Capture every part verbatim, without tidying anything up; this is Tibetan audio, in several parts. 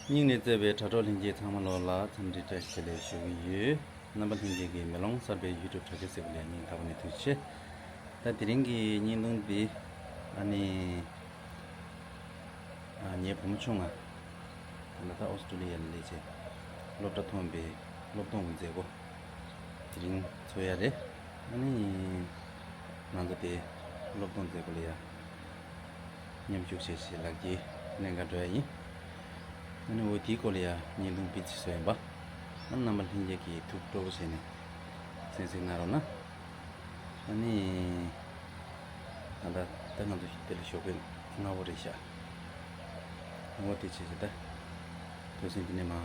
སྙིང་ནས་བརྩེ་བའི་དྲ་གྲོགས་ལྷན་རྒྱས་ཚང་མ་ལོ་ལ་འཚམས་འདྲི་བཀྲ་ཤིས་བདེ་ལེགས་ཞུ་གི་ཡོད། རྣམ་པ་ལྷན་རྒྱས་ཀྱིས་མེ་ལོང་གསར་པའི་ཡུ་ཊུབ་དྲ་རྒྱ་གཟིགས་པ་ལ་སྙིང་ཐག་པ་ནས་ཐུགས་རྗེ་ཆེ། ད་དེ་རིང་གི་བརྙན་ཐུང་འདི་ཨ་ནི་ཨ་ངའི་བུ་མོ་ཆུང་ང་ད་ལྟ་ཨོ་སི་ཀྲུ་ལི་ཡ་ལ་སླེབས་བྱས་སློབ་གྲྭ་ཐོན་པའི་སློབ་སྟོན་གྱི་མཛད་སྒོ་དེ་རིང་འཚོགས་ཡ་རེད། ཨ་ནི་ང་ཚོ་དེ་སློབ་སྟོན་མཛད་སྒོ་ལ་ཡ་མཉམ་ཞུགས་བྱས་བྱས་ལག་འཁྱེར་ལེན་ག་འགྲོ་ཡ་ཡིན། ཨ་ནི་འོ་དེའི་སྐོར་ལ་ཡ་བརྙན་ཐུང་སྤེལ་རྩིས་བཟོས་ཡིན་པ། ཨ་ནི་རྣམ་པ་ལྷན་རྒྱས་ཀྱིས་ཐུགས་སྤྲོ་པོ་བྱས་ནས་གསན་གཟིགས་གནང་རོགས་གནང་། ཨ་ནི་ད་ལྟ་ད་ང་ཚོ་དེ་ལ་ཞོགས་པའི་སྔ་པོ་རེད་ཤག་འོ་དེ་བྱས་བྱས་ད་དུས་ཚོད་འདི་ནས་མ་ཨ་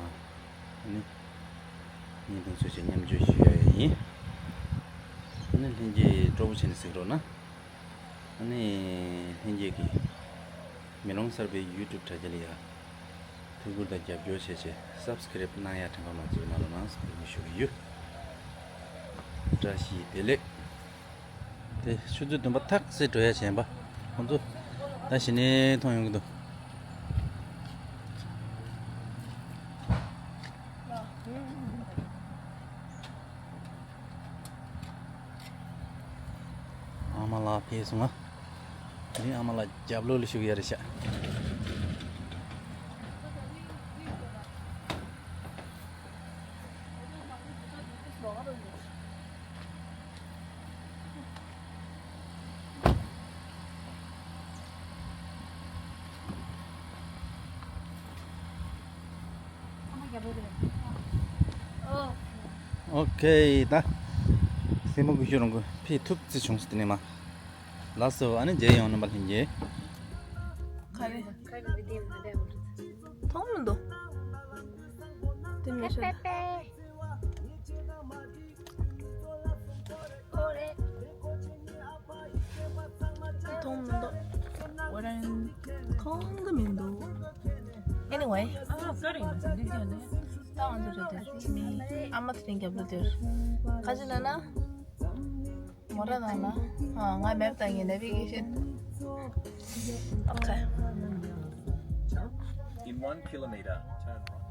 ནི་བརྙན་ཐུང་ཚོས་བྱས་མཉམ་སྤྱོད་ཞུ་ཡ་ཡིན། ཨ་ནི་ལྷན་རྒྱས་སྤྲོ་པོ་བྱས་ནས་གཟིགས་རོགས་གནང་། ཨ་ནི་ལྷན་རྒྱས་ཀྱིས་མེ་ལོང་གསར་པའི་ཡུ་ཊུབ་དྲ་རྒྱ་ལ་ཡ་ཐུགས་ཁུར་དང་རྒྱབ་སྐྱོར་བྱས་བྱས་སབ་སི་ཀེ་རེབ་གནང་ཡ་དྲན་པ་མ་བརྗེད་གནང་རོགས་གནང་ཟེར་ཞུ་གི་ཡོད། བཀྲ་ཤིས་བདེ་ལེགས། དེ་ཆུ་ཚོད་བདུན་པ་ཐག་ཆོད་འགྲོ་ཡ་བྱས་པ། ཁོང་ཚོ་ད་གཞི་ནས་མཐོང་ཡོང་གི་འདུག་ཨ་མ་ལགས་ཕེབས་སོང་ང་། དེ་རིང་ཨ་མ་ལགས་རྒྱབ་ལོགས་ལ་བཞུགས་ཡ་རེད་ཤག་ཨོ་ཁེ། ད་སེན་མོ་ཀུ་ཤུ་རང་གི་ཕི་ཐུབ་ཙི་བྱུང་སོང་། དེ་ནས་མ་ལགས་སོ། ཨ་ནི་མཇལ་ཡོང་རྣམ་པ་ལྷན་རྒྱས། ག་རེ། མཐོང་མི་འདུག་དེ་མི་ཤེས། མཐོང་མི་འདུག་མཐོང་གི་མི་འདུག Anyway. ད་ང་ཚོ་རེད་དེ། ཨ་མ་དེ་རིང་རྒྱབ་ལོགས་དེར། ག་ཅི་ལབ་ན། མོ་ར་ནང་ན། ཨ། ང་མེབ་བཏང་ངེས་ནས་བི་གི་ཤེས། Okay. In one kilometer, turn right.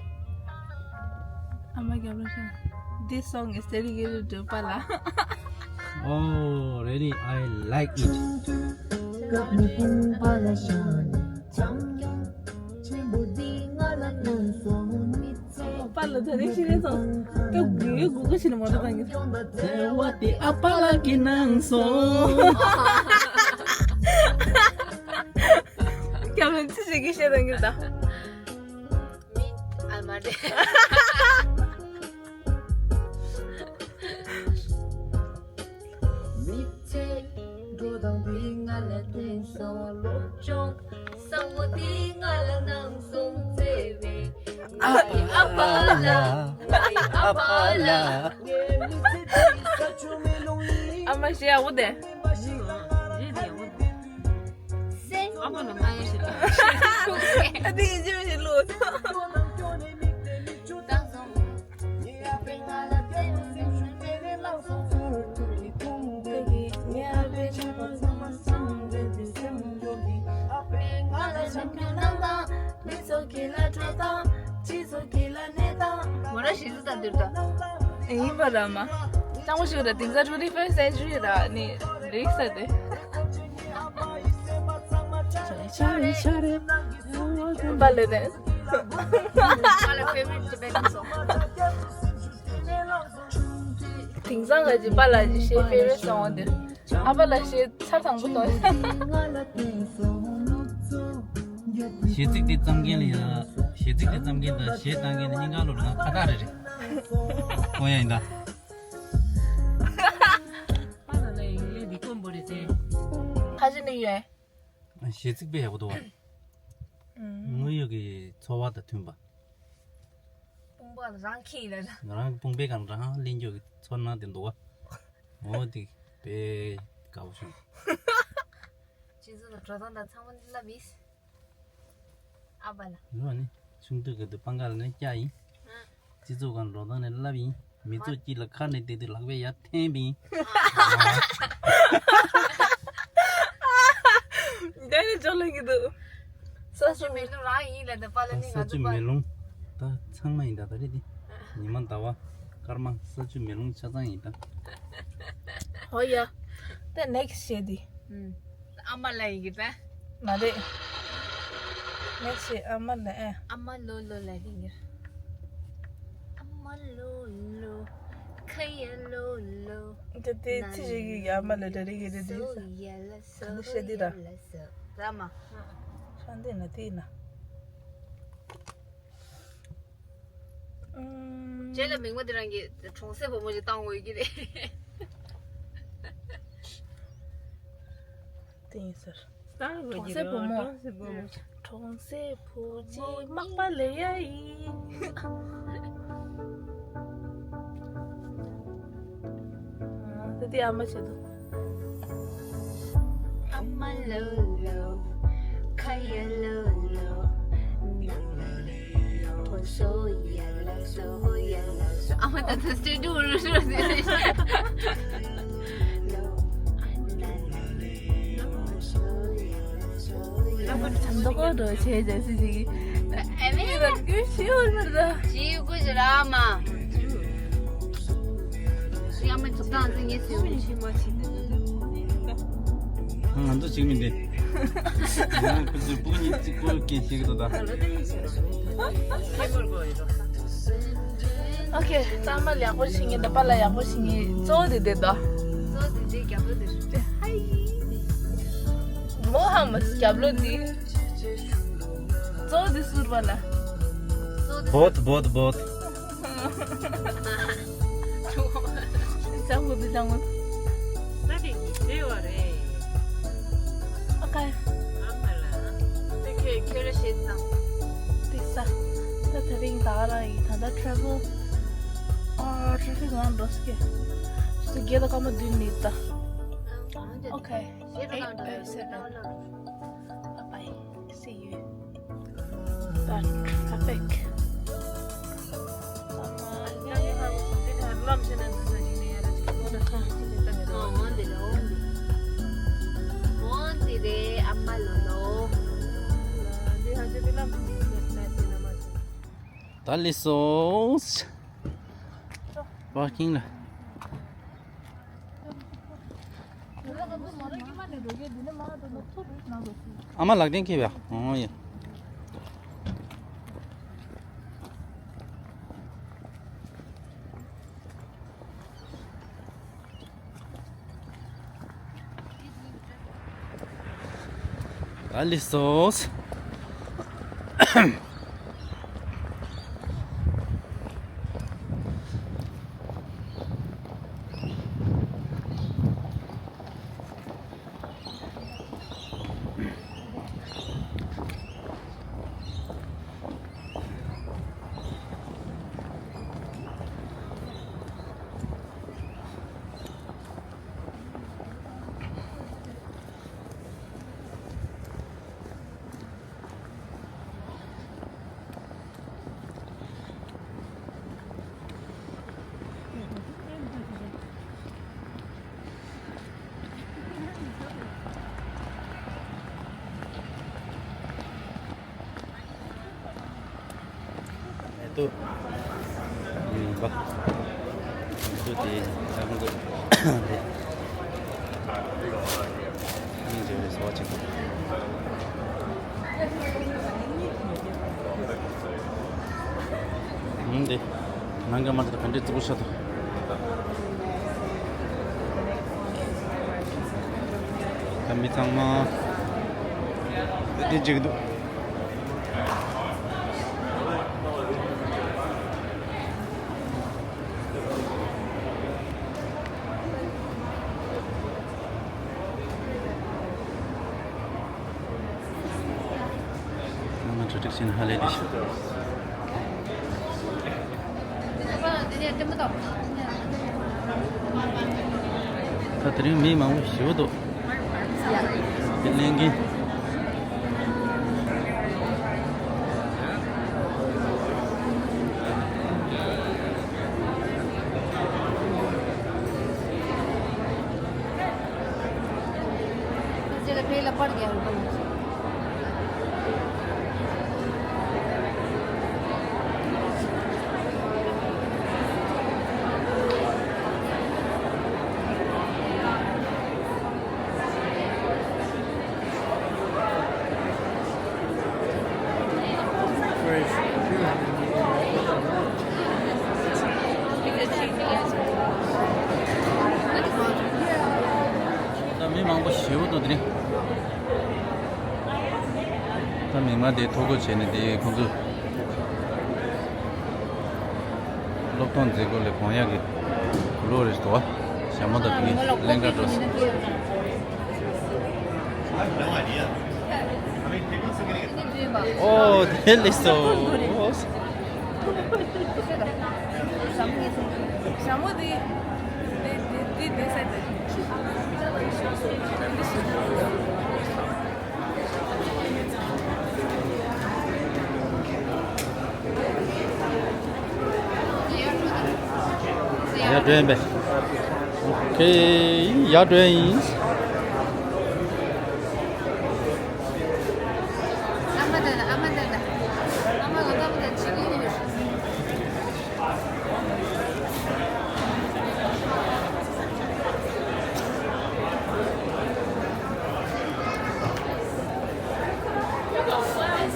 ཨ་མ་རྒྱབ་ལོགས་ཤ། This song is dedicated to པཱ་ལགས། Oh, really? I like it. པཱ་ལགས་ད་རེས་ཤི་རེད་སོང་། སྐབས་དགུའི་དགུ་ཀ་ཤི་ནས་མོ་ར་བཏང་གི། བརྩེ་བ་དེ་ཨ་པཱ་ལགས་ཀྱིས་གནང་སོང་། སྐྱབས་ལ་ཅི་ཞིག་གིས་བཤད་དང་གི་ད། མི་ཨ་མ་རེད། མི་ཚེ་འགྲོ་སྟངས་འདི་ང་ལ་བསྟན་སོང་། སློབ་སྦྱོང་བཟང་བོ་འདི་ང་ལ་གནང་སོང་། བརྩེ་བའི་ཨ་ཨ་ཕ་ལ། ཨ་ཨ་ཕ་ལ། ཨ་མ་ཞེ་ཡག་པོ་དེ། ཨ་མ་ལ་མ་ཡ་ཞེ་ལ། ཨ་དེ་ཡིན་གཅིག་མིན་གཅིག་བླུགས། མོ་ར་ཞིག་ཏུ་ད་འདིར་ད། ཡིན་པ་ར་མ། ཅང་པོ་ཞིག་ར་དེང་སང་twenty-first century ར་ནི་རིག་ས་དེ། ཤ་རེ་ཤ་རེ། པཱ་ལགས་ནས། My favorite Tibetan song. དེང་སང་ག་ཅི་པཱ་ལགས་ཀྱི་ཤེས་favorite song དེ། ཨ་ཕ་ལགས་ཤེས་ཚར་དང་པོ་དང་། གཞས་ཚིག་དེ་བརྩམས་མཁན་ལ་ཡ། གཞས་ཚིག་དེ་བརྩམས་མཁན་དང་གཞས་བཏང་མཁན་ལ་གཉིས་ཀ་ལོ་ལ་ང་ཁ་བཏགས་རེ་རེད། ཁོང་ཡ་ཡིན་ད། པཱ་ལགས་ལ་ཡིན་ལས་འདི་དཀོན་པོ་རེད་ཟེར། ཁ་ཅིག་ནི་ཡོད། གཞས་ཚིག་དཔེ་ཡག་པོ་འདུག་བ། དངོས་ཡོད་ཀྱི་འཚོ་བ་དང་མཐུན་པ། དཔུང་པ་རང་ཁྱེར་ཡིན་ལ། ང་རང་གི་དཔུང་པའི་སྒང་རང་ལེན་རྒྱུ་གི་ཚོར་སྣང་དེ་འདུག་བ། འོ་དེ་དཔེ་དགའ་པོ་བྱུང་། སྤྱི་ཚོགས་ལ་འགྲོ་སྟངས་དང་ཚང་མ་བསླབ་ཡིན། ཨ་པ་ལ། ཡོད་ནི་ཆུང་དུས་ཀྱི་དུ་པང་ཁ་ལ་ནི་སྐྱ་ཡིན། སྤྱི་ཚོགས་སྒང་འགྲོ་སྟངས་ནི་བསླབ་ཡིན། མི་ཚོགས་དཀྱིལ་ལ་ཁ་ནས་བསྡད་དུས་ལག་པས་ཡར་འཐེན་པ་ཡིན། འདི་ནི་ཅོ་ལེན་གྱི་འདུག་ས་ཆུ་མེ་རླུང་རང་ཡིན་ལ་ད་པ་ལ་ནི་ས་ཆུ་མེ་རླུང་ ད་ཚང་མ་ཡིན་ད། ད་རེད་དེ། ཉི་མ་ཟླ་བ་སྐར་མ་ས་ཆུ་མེ་རླུང་ཆ་ཚང་ཡིན་ད། ཧོ་ཡ། ད་ནེག་སི་ཊི་བྱེད་དེ། ཨུམ། ཨ་མ་ལ་ཡིན་གྱི་ད། མ་རེད། ནེག་སི་ཊི་ཨ་མ་ལ་ཨེ། ཨ་མ་ལོ་ལོ་ལ་ཡིན་གྱི། ཨ་མ་ལོ་ལོ། ཁ་ཡ་ལོ་ལོ། དེ་དེ་ཅི་ཞིག་གི་ཨ་མ་ལ་རེ་རེ་གི་རེ་རེ། སོ་ཡ་ལ་སོ། ག་འདི་བཤད་དེ་ད། ཡ་ལ་སོ། ར་མ། ཧྲ་འདི་ན་དེ་ན། ཨུམ། རྗེས་ལ་མིང་མ་དེ་རང་གི་གྲོང་གསེབ་བུ་མོ་ཞིག་བཏང་དགོས་ཀྱི་རེད། དེ་ཡིན་ཟེར། གྲོང་གསེབ་བུ་མོ། གྲོང་གསེབ་བུ་མོ། གྲོང་གསེབ་བུ་གཅིག་མག་པ་ལེ་ཡ་ཡིན། ཨ། ད་དེ་ཨ་མ་བྱེད་དོ། ཨ་མ་ལོ་ལོ། ཁ་ཡ་ལོ་ལོ། ཨ་མ་ད་ད་སྟེ་འགྲོ་རུ་རུ་ཟེར། ལ་ཁོ་ཚམ་ཐོག་གོ་འགྲོ་བྱས་རྗེས་སུ་ཅིག་ཨ་མེ་ཡི་ར་ཀུ་ཤི་འོར་མར་ད། ཞི་ཡུ་ཀུ་ཞི་ར་མ། ཞི་ཡ་མ་ཚུགས་ཏང་ཚེ་ངས་སུ་ཡོང་ཆི་མ་ཆི་དེ་ད། ང་ཚོ་གཅིག་མིན་ཏེ། ང་ཁོ་ཚོའི་སྤུ་གུ་གཉིས་གཅིག་པོ་སྐད་བཤད་ཀྱི་འདུག་ད། ཨོ་ཁེ། ཚང་མ་ལ་ཡག་པོ་བྱེད་ངེས། འདི་པ་ལ་ཡག་པོ་བྱེད་ངེས། གཙོ་བོ་དེ་དེ་དོ། གཙོ་བོ་དེ་དེ་རྒྱབ་ལོ་དེ་རེད། ཧའི། མོ་ཧ་མ་རྒྱབ་ལོ་དེ། གཙོ་བོ་དེ་ཟུར་པ་ལ། གཙོ་བོ་དེ་བོད་བོད་བོད། ཅང་གོ་དེ་ཅང་གོ། ས་དེ་ཉི་ཚེ་བ་རེད། ཨ་ཀ། ཨ་མ་ལ། དེ་ཁྱོད་ཁྱོད་ར་བཤད་དང་། དེ་ས། ད་དེ་རིང་ད་ར་ཡི་ད་ད་travel། ཨ་traffic ང་འགྲོ་སྐྱེ། ཅི་ད་རྒྱལ་ལ་སྐར་མ་བདུན་ནི་ད། Okay. Eight five seven. Bye bye. See you. That traffic. ད་ལི་སོང་། པར་ཀིང་ལ། ཨ་མ་ལག་ལེན་ཁེ་བ། ཨོ་ཡ། ད་ལི་སོང་། ཨེ་ཏོ། ཡིན་པ། ཨེ་ཏོ་དེ་ཨ་ཁོང་ཚོ་དེ་སྙིང་རྗེ་བའི་བཟོ་བ་ཅིག་ཡིན་ཏེ། ནང་གི་མ་འདི་ག་འདྲའི་རྩུབ་པོ་ཆགས་འདུག་ད་མི་ཚང་མ་དེ་འདྲ་བྱེད་ཀྱི་འདུག་ང་གྲ་སྒྲིག་བྱས་ནས་ཧ་ལས་དེ་ཤི། ད་དེ་རིང་མི་མང་པོ་ཞེ་པོ་འདུག་དེ་ལེན་གིན། མི་མང་དེ་ཐོ་འགོད་བྱས་ནས་དེ་ཁོང་ཚོ་སློབ་སྟོན་མཛད་སྒོ་ལས་གོང་ཡག་གི་གོ་ལོ་རེ་ཞིག་འདུག་བ། ཞྭ་མོ་དང་དེ་གླིང་ག་འགྲོ་སོང་། ཨོ་དེ་ལས་སོ། ཞྭ་མོ་དེ་དེ་དེ་དེ་དེ་ས་དེ། ཡར་འགྲོ་ཡིན་པས། ཨོ་ཁེ། ཡར་འགྲོ་ཡིན། ཨ་མ་དང་ཨ་མ་དང་ཨ་མ་ལ་ཨ་མ་དང་ཅི་གི་ཡོད།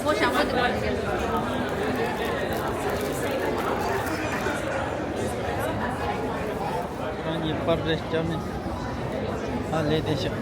ཁོ་ཞང་པོ་དེ་མ་རེད། ཁྱེད་རང་གཉིས་པར་རེ་བརྒྱབ་ནས་ཨ་ལས་བསྡད་ཤག་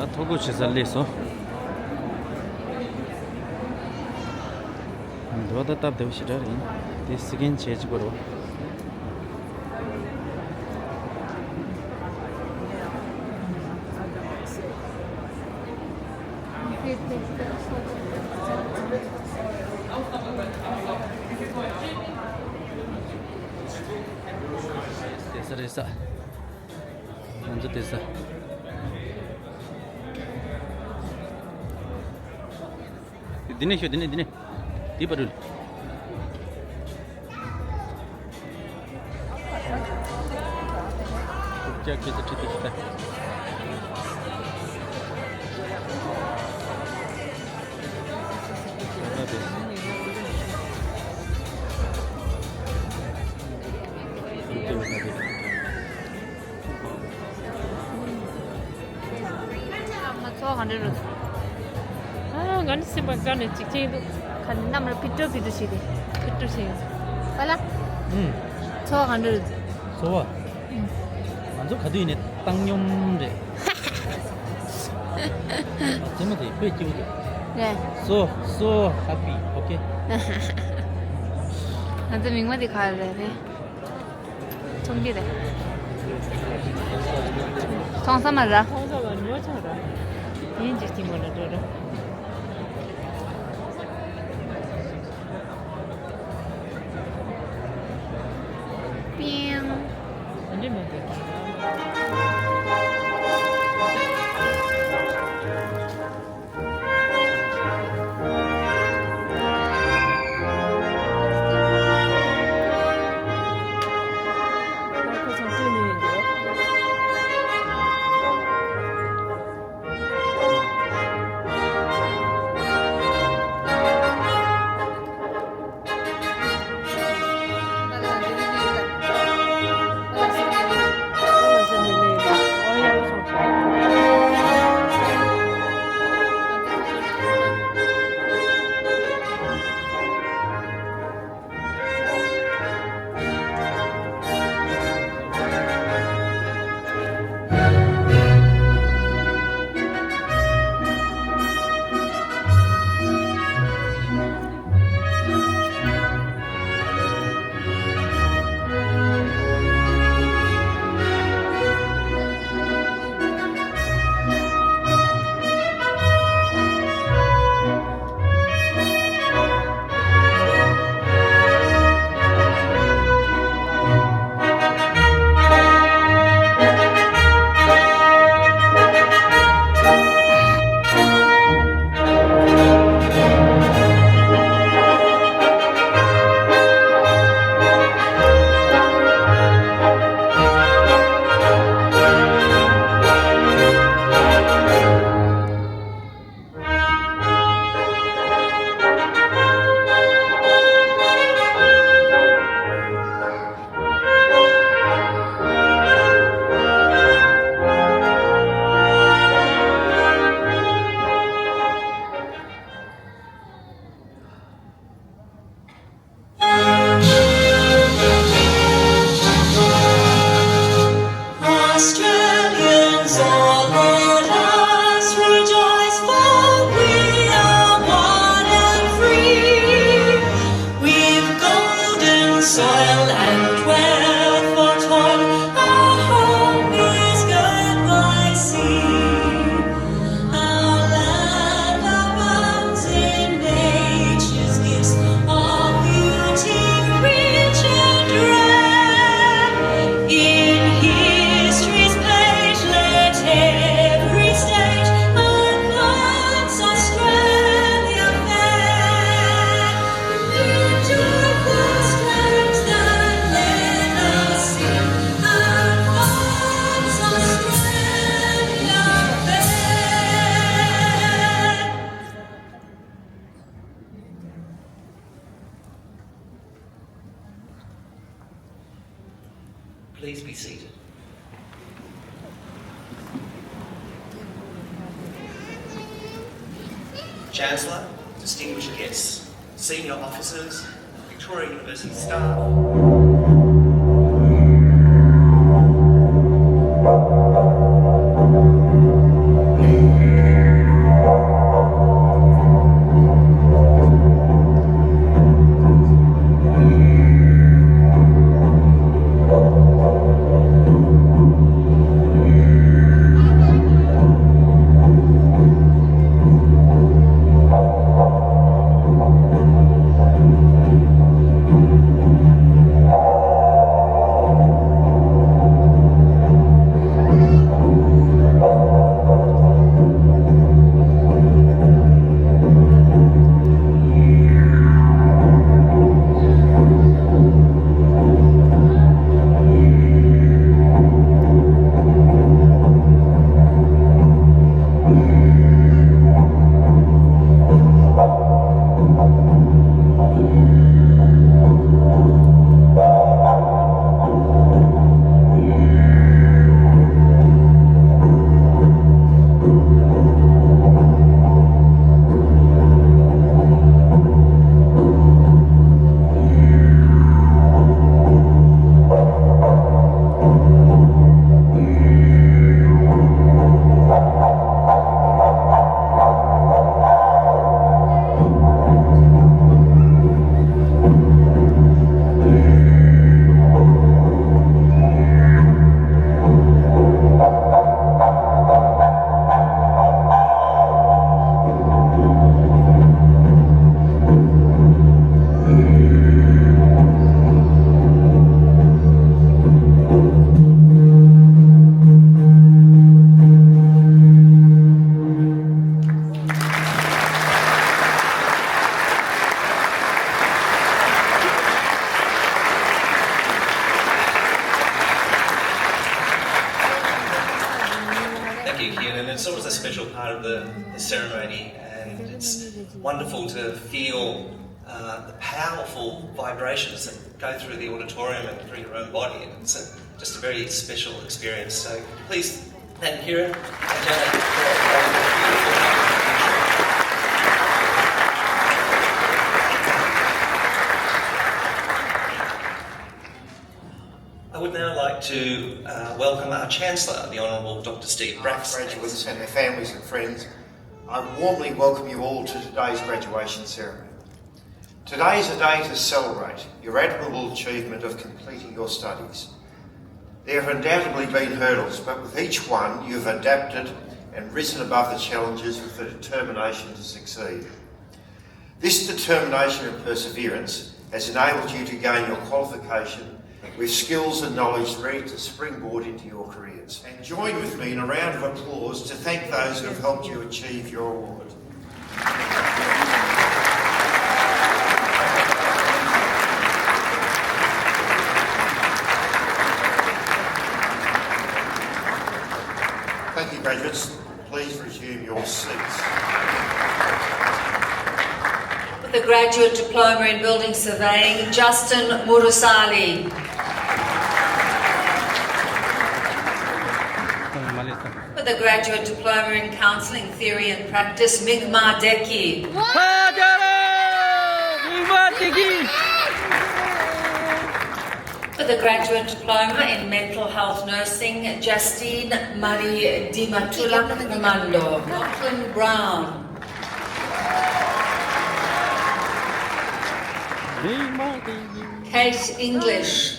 ད་ཐོ་འགོད་བྱེད་ས་སླེབས་སོང་། འདི་བ་ད་སྟབས་བདེ་པོ་ཞེ་དྲག་རེད། དེ་སི་ཀེན་བྱས་ཅིག་དགོས་རེད་བ། བསྡད་ས་རེད་ས། ང་ཚོ་བསྡད་ས། འདི་ནས་ཤོད། འདི་ནས། འདི་ནས། འདི་པར་རུལ། ཀྱག་ཀྱག་ཏུ་ཁྲིད་དུ་ཤི་ད། ཚོགས་ག་འདྲ་རེད། ཨ། ང་ནི་སེམས་པ་དགའ་ནས་འཇིགས་ཆེན་འདུག་ཁ་ནས་གནམ་ལ་ཕི་ཀྲོ་ཕི་ཀྲོ་བྱས་ཏེ། ཕི་ཀྲོ་བྱས་ཡོད། པ་ལགས། ཨུམ། ཚོགས་ག་འདྲ་རེད། ཚོགས་པ། ཨུམ། ང་ཚོ་ག་དུས་ཡིན་ནའི་བཏང་སྙོམས་རེད། རྩེད་མོ་དེ་དཔེ་སྐྱིད་པོ་འདུག་རེད། So, so happy, okay? ང་ཚོ་མིང་མ་དེ་ག་རེ་རེད། མཐོང་གི་རེད། མཐོང་ས་མ་ར། མཐོང་ས་མ་ར། ཉོ་ཆ་ར། ཡིན་གཅིག་གཅིག་མ་ལ་འགྲོ་ར། པིང་། འདི་མ་འདི། Please be seated. Chancellor, distinguished guests, senior officers, Victoria University staff. Thank you, Kian. And it's always a special part of the, the ceremony, and it's wonderful to feel uh, the powerful vibrations that go through the auditorium and through your own body. And it's a, just a very special experience. So please thank Kira and Janet for a beautiful contribution. I would now like to uh, welcome our Chancellor, the Honourable Doctor Steve Braxton. Graduates and their families and friends, I warmly welcome you all to today's graduation ceremony. Today is a day to celebrate your admirable achievement of completing your studies. There have undoubtedly been hurdles, but with each one you've adapted and risen above the challenges with the determination to succeed. This determination and perseverance has enabled you to gain your qualification with skills and knowledge ready to springboard into your careers. And join with me in a round of applause to thank those who have helped you achieve your award. Thank you, graduates. Please resume your seats. For the Graduate Diploma in Building Surveying, Justin Murusali. For the Graduate Diploma in Counselling Theory and Practice, Migma Deki. For the Graduate Diploma in Mental Health Nursing, Justine Marie Dimatulak Mando, Lachlan Brown. Kate English.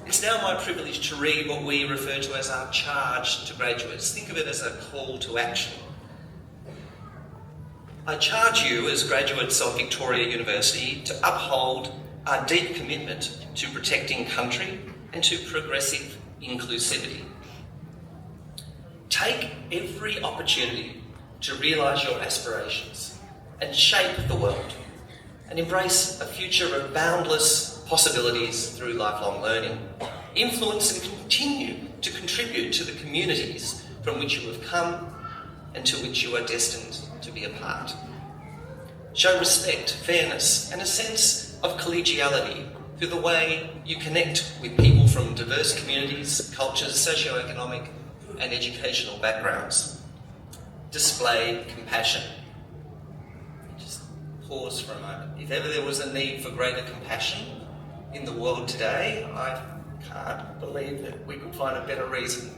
It's now my privilege to read what we refer to as our charge to graduates. Think of it as a call to action. I charge you, as graduates of Victoria University, to uphold our deep commitment to protecting country and to progressive inclusivity. Take every opportunity to realise your aspirations and shape the world, and embrace a future of boundless possibilities through lifelong learning. Influence and continue to contribute to the communities from which you have come and to which you are destined to be a part. Show respect, fairness, and a sense of collegiality to the way you connect with people from diverse communities, cultures, socioeconomic, and educational backgrounds. Display compassion. Just pause for a moment. If ever there was a need for greater compassion in the world today, I can't believe that we could find a better reason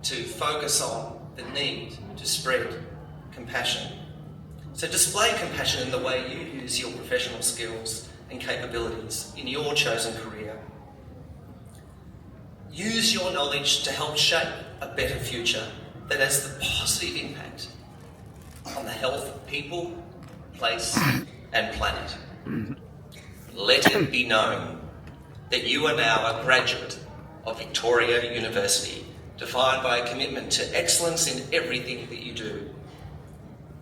to focus on the need to spread compassion. So display compassion in the way you use your professional skills and capabilities in your chosen career. Use your knowledge to help shape a better future that has the positive impact on the health of people, place, and planet. Let it be known that you are now a graduate of Victoria University, defined by a commitment to excellence in everything that you do.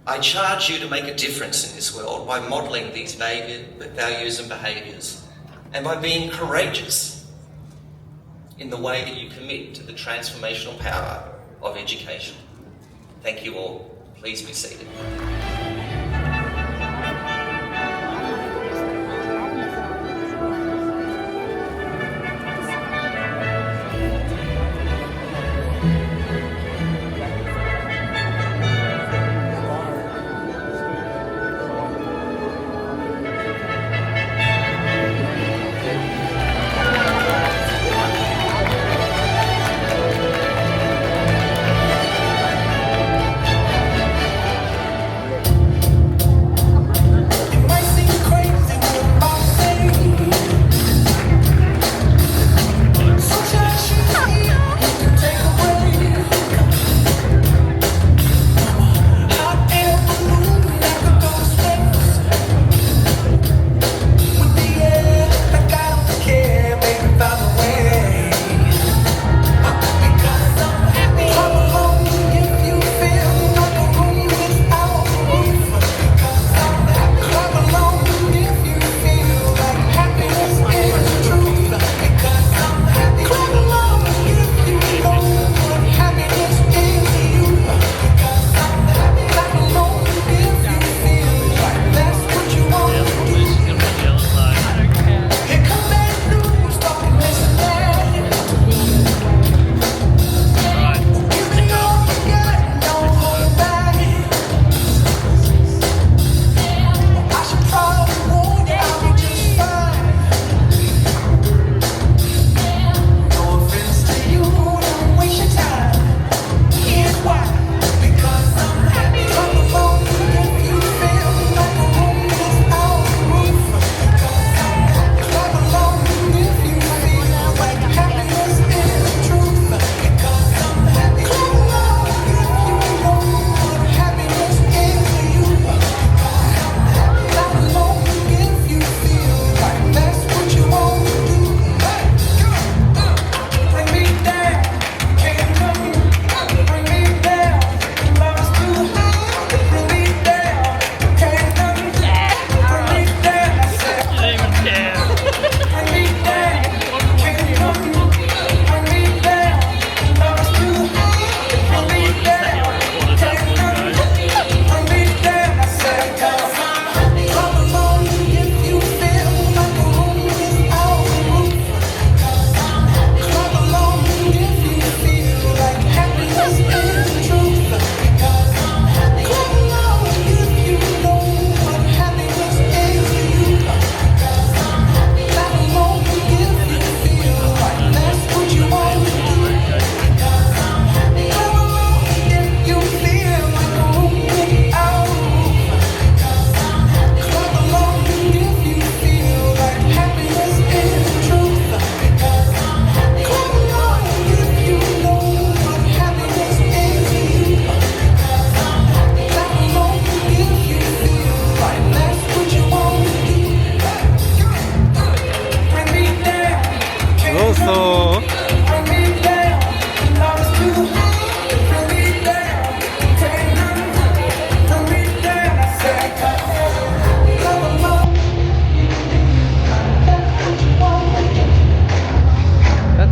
I charge you to make a difference in this world by modelling these values and behaviours and by being courageous in the way that you commit to the transformational power of education. Thank you all. Please be seated.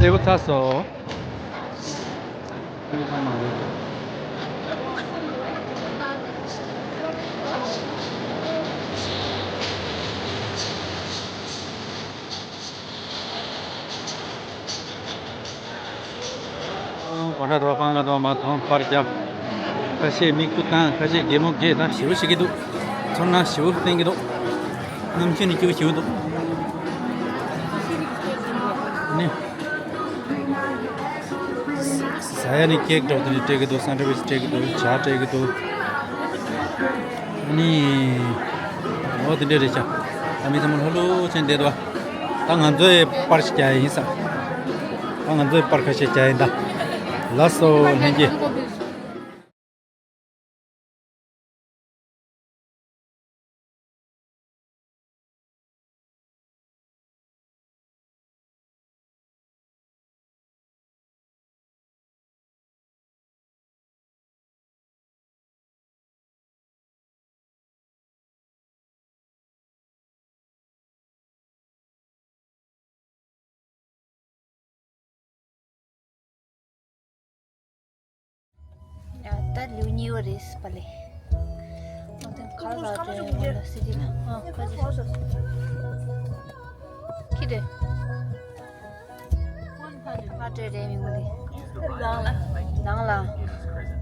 ད་འདྲེ་པོ་ཚར་སོང་། ཁ་དོག་པང་ཁ་དོག་མ་མཐོང་པར་བརྒྱབ། ཁ་ཤས་མིག་ཏུ་བཏང་། ཁ་ཤས་གད་མོ་བགད། ད་ཞེ་པོ་ཞིག་གི་འདུག་ཚོར་སྣང་ཞེ་པོ་བསྟན་གི་འདུག་གནམ་གཤིས་ནི་སྐྱིད་པོ་ཞེ་པོ་འདུག་ནི། ཟ་ཡ་ནི་ཀེག་འདྲ་པོ་དེ་འདྲ་སྤྲད་གི་འདུག་སན་ཌི་ཝིཆ་སྤྲད་གི་འདུག་ཇ་སྤྲད་གི་འདུག་ནི། འོ་དེ་འདྲ་རེད་ཤག་ད་མི་ཚང་མ་ལྷོད་ལྷོད་བྱས་བསྡད་འདུག་ད་ང་ཚོའི་པར་ཞིག་རྒྱག་ཡ་ཡིན་ས། ད་ང་ཚོའི་པར་ཁ་ཤས་རྒྱག་ཡིན་ད། ལགས་སོ་ལྷན་རྒྱས། ཡ་ད་ལེའུ་གཉིས་པ་རེད་པ་ལེ། ང་ཚོ་ག་ལ་ལ་ཏྲེ་ང་ལ་སི་ཊི་ལ་ཨ་ཁ་ཅིག་ཁྱི་རེད། ཕ་སྤྲད་རེད་མི་མོ་དེ། ནང་ལ། ནང་ལ།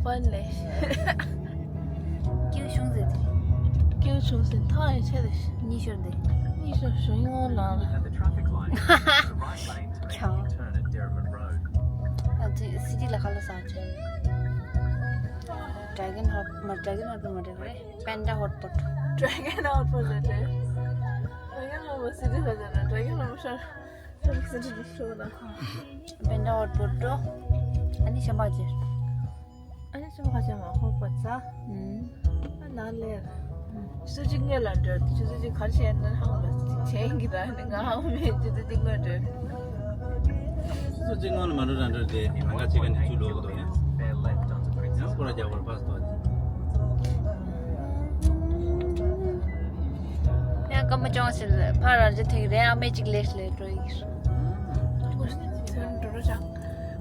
ཕོན་ལས། སྐྱིད་བྱུང་ཟེར་དེ། སྐྱིད་བྱུང་ཟེར་ཐང་ཡང་ཆེ་རེད། གཉིད་ཤོར་དེ། གཉིད་ཤོར་ཞོ་ཡོང་ནང་ལ། ཁྱང་། ཨ་ཙི་སི་ཊི་ལ་ཁ་ལ་ས་ཆེ། ཌེ་གོན་ཧོཊ་མ་ཌེ་གོན་ཧོཊ་མ་རེད་པ་རེད། པེན་ཌ་ཧོཊ་པོཊ། ཌེ་གོན་ཧོཊ་པོཊ་རེད། ཌེ་གོན་ཧོཊ་པོཊ་སི་ཊི་ལ་ས་ཆེ་ན་ཌེ་གོན་ཧོཊ་པོཊ་ཤར། པེན་ཌ་ཧོཊ་པོཊ་འགྲོ། ཨ་ནི་གཞན་པ་ཅི། ཨ་ནི་གཞན་པ་ཁ་ཆེ་མ་ཧོཊ་པོཊ་ཟ། ཨུམ། ཨ་ནང་ལས། ཨུམ། ཆུ་ཚོད་གཅིག་སྔོན་ལ་འགྲོ། ཆུ་ཚོད་གཅིག་ག་རེ་བྱས་ན་ཧང་ལ་ཅིག་བྱས་ཡིན་གི་ད་ནི་ང་ཧང་མེད། ཆུ་ཚོད་གཅིག་སྔོན་འགྲོ། ཆུ་ཚོད་གཅིག་སྔོན་ལ་མ་འགྲོ་ར་འགྲོ་དེ་ལམ་ཁ་ཕྱེད་ཀ་ནས་ཚུར་ལོག་གི་འདུག་ཡང་སྐོར་ར་རྒྱག་པར་ཕར་སྟོན། ཡང་སྐར་མ་ཅུང་ཟད་ཕར་ར་འགྲོ་ཐུབ་ཀྱི་རེད། ཨ་མས་གཅིག་ལེགས་ལས་འགྲོ་ཡི་གི་རེད། ཚོན་འགྲོ་རོགས་བྱ།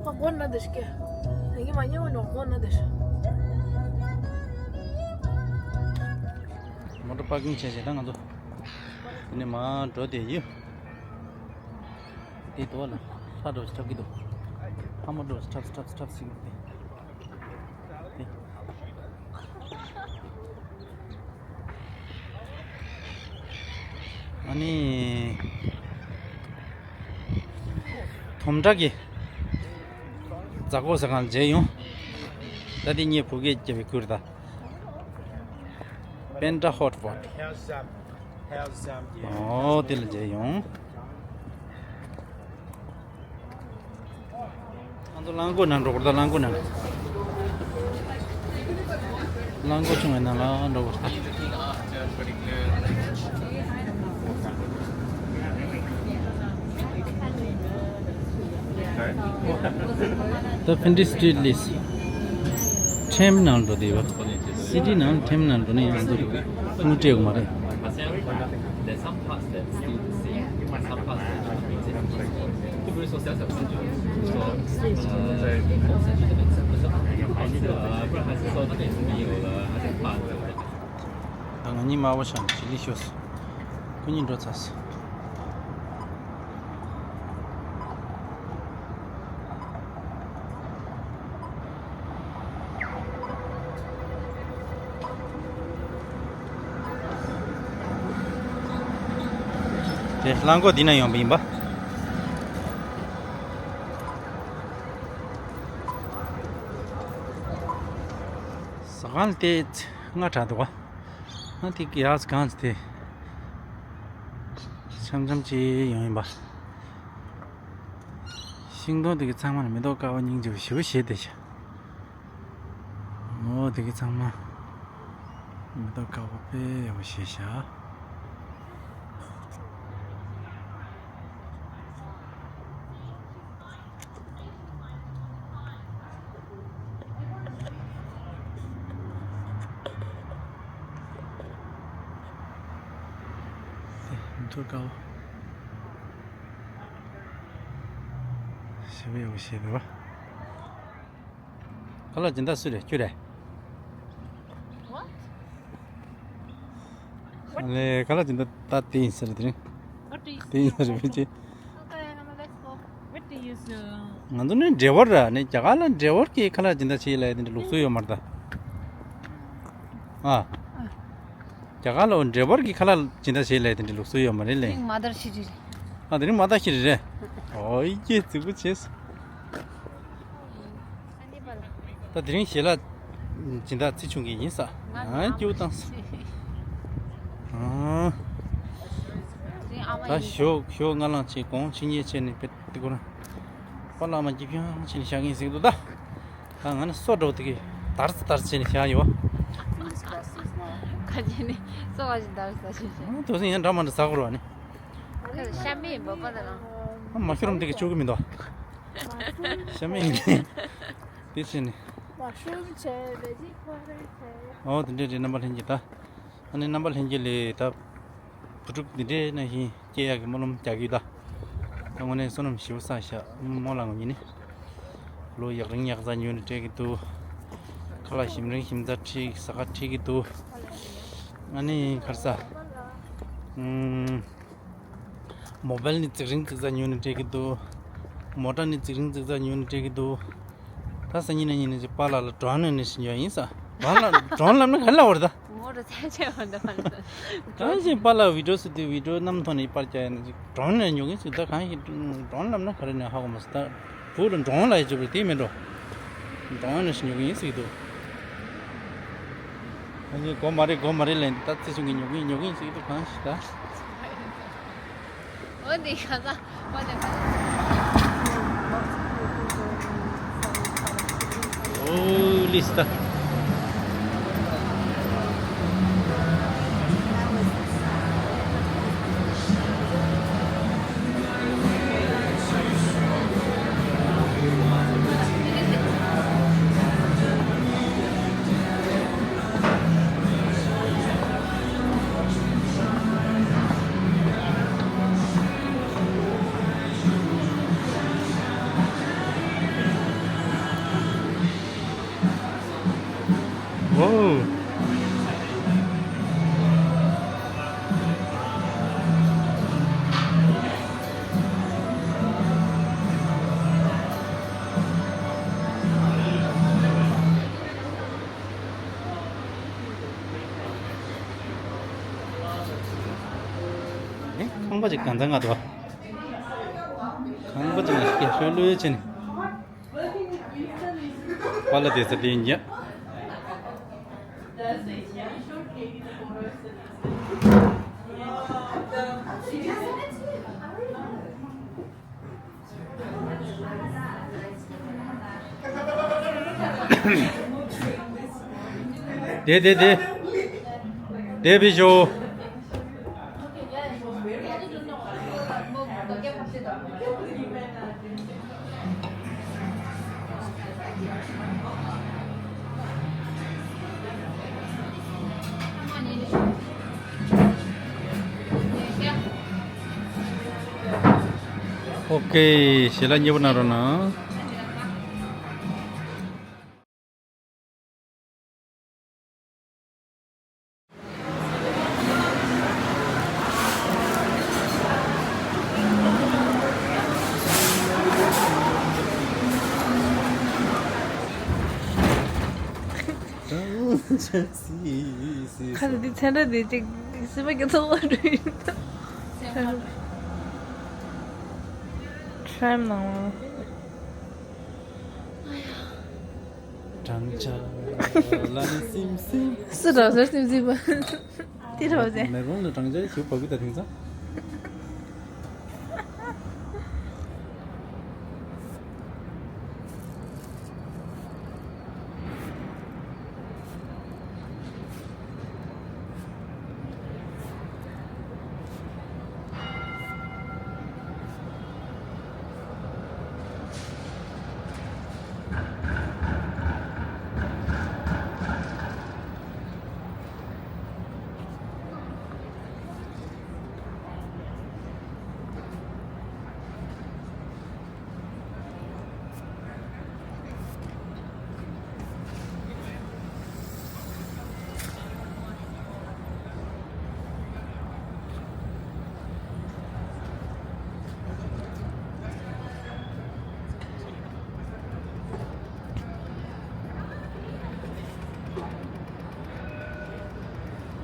ཨ་སྒོ་ན་བསྡད་ཤག་ངས་མ་ཉེ་བོ་ནོ་སྒོ་ན་བསྡད་ཤག་མོ་ཊ་པར་ཀིང་བྱས་བྱས་ད་ང་ཚོ་འདི་ནས་མར་འགྲོ་བསྡད་ཡོད། དེ་དོ་ལ་ལྷ་འགྲོ་ཞིག་འཁྲབ་ཀྱི་འདུག་ལྷ་མོ་འགྲོ་ཞིག་འཁྲབ་འཁྲབ་འཁྲབ་ཞིག་འདུག་དེ། ཨ་ནི། དོམ་ཁྲ་གི་རྫ་ཁོག་ཟ་ཁང་མཇལ་ཡོང་། ད་དེ་ངའི་བུ་གས་བརྒྱབ་པའི་ཁུར་ད། པེན་ཌ་ཧོཊ་པོཊ། ཨོ་དེ་ལ་མཇལ་ཡོང་། ང་ཚོ་རླངས་འཁོར་ནང་འགྲོ་དགོས་རེད། ད་རླངས་འཁོར་ནང་། རླངས་འཁོར་ཆུང་བའི་ནང་ལ་འགྲོ་དགོས་རེད། ད་ཕིན་ཌི་སི་ཊི་རིཊ་ལས་ཊེམ་ནང་འགྲོ་བསྡད་པ། སི་ཊི་ནང་ཊེམ་ནང་འགྲོ་ནས་ཡང་འདུག་དངུལ་སྤྲད་དགོས་མ་རེད། ད་ང་གཉིས་དམར་པོ་ཤང་ཇི་ལི་ཤོས། ཁོ་གཉིས་འགྲོ་ཚར་སོང་། དེ་རླངས་འཁོར་འདི་ན་ཡོང་པ་ཡིན་པ། ཟ་ཁང་དེ་སྔ་དྲགས་འདུག་ག་ཨ་དེ་གི་ཡག་གང་དེ་འཆམ་འཆམ་ཅིག་ཡོང་ཡིན་པ། ཤིང་སྡོང་དེ་གི་ཚང་མ་ལ་མེ་ཏོག་དཀར་པོ་སྙིང་རྗེ་པོ་ཞེ་པོ་བཞད་བསྡད་ཤག་ཨོ་དེ་གི་ཚང་མ་མེ་ཏོག་དཀར་པོ་དཔེ་ཡག་པོ་བཞད་ཤག་དེ་མེ་ཏོག་དཀར་པོ་ཞེ་པོ་ཡག་པོ་བཞད་འདུག་པ། ཁ་ལག་སྦྱིན་བདག་སུ་རེད། ཁྱོད་རེད། What? ཨ་ལེ་ཁ་ལག་སྦྱིན་བདག་ད་དེ་ཡིན་ཟེར་དེ་རིང་། What do you དེ་ཡིན་ཟེར་བེད་ཅེ། Okay, now let's go. What do you sell? ང་ཚོ་ནི་འབྲེལ་བ་ར་ནི་རྒྱ་གར་ལ་འབྲེལ་བ་གི་ཁ་ལག་སྦྱིན་བདག་བྱེད་ལ་དེ་འདྲ་ལུགས་སྲོལ་ཡོད་མ་རེད་ད། ཨ། རྒྱ་གར་ལ་འབྲེལ་བ་གི་ཁ་ལག་སྦྱིན་བདག་བྱེད་ལ་དེ་འདྲ་ལུགས་སྲོལ་ཡོད་མ་རེད་ལེ། དེ་རིང་མ་དར་ཤི་རི་རེད། ཨ་དེ་རིང་མ་དར་ཤི་རི་རེད། ཨོ་ཡེ་རྫིག་པོ་བྱས། ད་དེ་རིང་ཞལ་ལག་སྦྱིན་བདག་ཚེ་ཆུང་གི་ཡིན་ས། ང་སྐྱིད་པོ་བཏང་ས། ཨ། ད་ཞོགས་ཞོགས་ང་ལངས་ཆེ་དགོང་ཕྱི་ཉལ་བྱས་ནས་བེད་དེ་ཁོ་རང་པ་ལགས་མ་སྐྱིད་ཕྱང་ཕྱིན་བཞག་གིན་ཟིག་འདུག་ད། ད་ང་ནི་སོ་འགྲོ་དེ་གི་དར་ཙ་དར་ཙ་བྱས་ནས་བཞག་ཡོད། ཁ་ཅན་ནི་སོ་བ་ཞིག་དར་ཙ་བྱས་བཞག་དོ་སེ་ཡང་འདྲ་མ་འདྲ་ཟ་དགོས་ར་ནི། ཤ་མེད་འབབ་པ་དང་། མ་ཤོར་རམ་དེ་གི་ཆོག་གི་མི་འདུག་ཤ་མེད་ཡིན་དེ་བྱས་ནས། མ་ཤོར་བྱས་བེ་ཅི་ཁོ་རེ་བྱས། ཨོ་དེ་འདྲས་རེད་རྣམ་པ་ལྷན་རྒྱས་ད། ཨ་ནི་རྣམ་པ་ལྷན་རྒྱས་ལས་ད། བུ་ཕྲུག་འདི་འདྲའི་ནང་བཞིན་སྐྱེ་ཡག་གི་སྨོན་ལམ་རྒྱག་གི་ཡོད་ད། ད་དངོས་གནས་བསོད་ནམས་ཞེ་པོ་བསགས་ཤག་རྨོ་ལགས་ངོ་ཉིད་ནི། ལོ་ཡག་རིང་ཡག་ཚ་ཉོས་ནས་སྤྲད་ཀྱི་འདུག་ཁ་ལག་ཞིམ་རིང་ཞིམ་ཚ་ཁྲིད་ཟ་ཁ་ཁྲིད་ཀྱི་འདུག་ཨ་ནི་ཁར་ས། ཨུམ། མོ་བལ་ནི་རྫིག་རིང་རྫིག་ཚ་ཉོས་ནས་སྤྲད་ཀྱི་འདུག་མོ་ཊ་ནི་རྫིག་རིང་རྫིག་ཚ་ཉོས་ནས་སྤྲད་ཀྱི་འདུག་ད་སང་ཉིན་ནས་ཉིན་ནས་ཅིག་པཱ་ལགས་ལ་ཌོན་ནས་ནས་ཞིག་ཉོ་ཡིན་ས། ཌོན་ལ་ཌོན་ལབ་ན་ག་རེ་ལབ་པ་རེད་ད། མོ་རུ་ཚད་ཆེ་བ་འདི་མ་རེད། གང་ཞིག་པཱ་ལགས་བི་ཌིའོ་སུ་དེ་བི་ཌིའོ་རྣམ་ཐོག་ནས་པར་རྒྱག་ཡིན་ན་ཅིག་ཌོན་ནས་ཉོ་གིན་ཟིག་ད་གང་ཞིག་ཌོན་ལབ་ན་ག་རེ་ནས་ཧ་གོ་མ་སོང་ད། བུ་ལ་ཌོན་ལབ་ཡ་ཅིག་རེད་དེ་མིན་འགྲོ། ཌོན་ནས་ཞིག་ཉོ་གིན་ཟིག་འདུག་གང་ཞིག་གོ་མ་རེད་གོ་མ་རེད་ལབ་ད་ཚེ་ཆུང་གིས་ཉོ་གིན་ཉོ་གིན་ཟིག་འདུག་གང་ཞིག་ད། འོ་འདི་ག་ས། འོ་འདི་ག་ས། Oh, lista. Wow. ཁང་པ་ཅིག་གང་ཚང་ང་དོ། ཁང་པ་ཅིག་ང་སྐད་ཤོད་ལོས་ཆེ་ནི། པཱ་ལགས་དེ་ཚོ་དེ་ཡིན་ཀྱང་། དེ་དེ་དེ། དེ་བི་ཞོ། ཨོ་ཁེ། ཞལ་ལག་མཉེས་པོ་གནང་རོགས་གནང་། ཁ་ལ་འདི་ཚན་ར་འདི་ཅིག་སེམས་པ་སྐྱོ་ཚོགས་པ་རེད། ཁྲམ་ནང་། བགྲང་བྱ་ལ་ནི་སིམ་སིམ། སུ་བགྲང་བྱ་སིམ་སིམ་པ། དེ་རོ་ཟེ། མེ་ལོང་ལ་བགྲང་བྱ་ཞིག་བབས་ཀྱི་ད་དེང་སང་།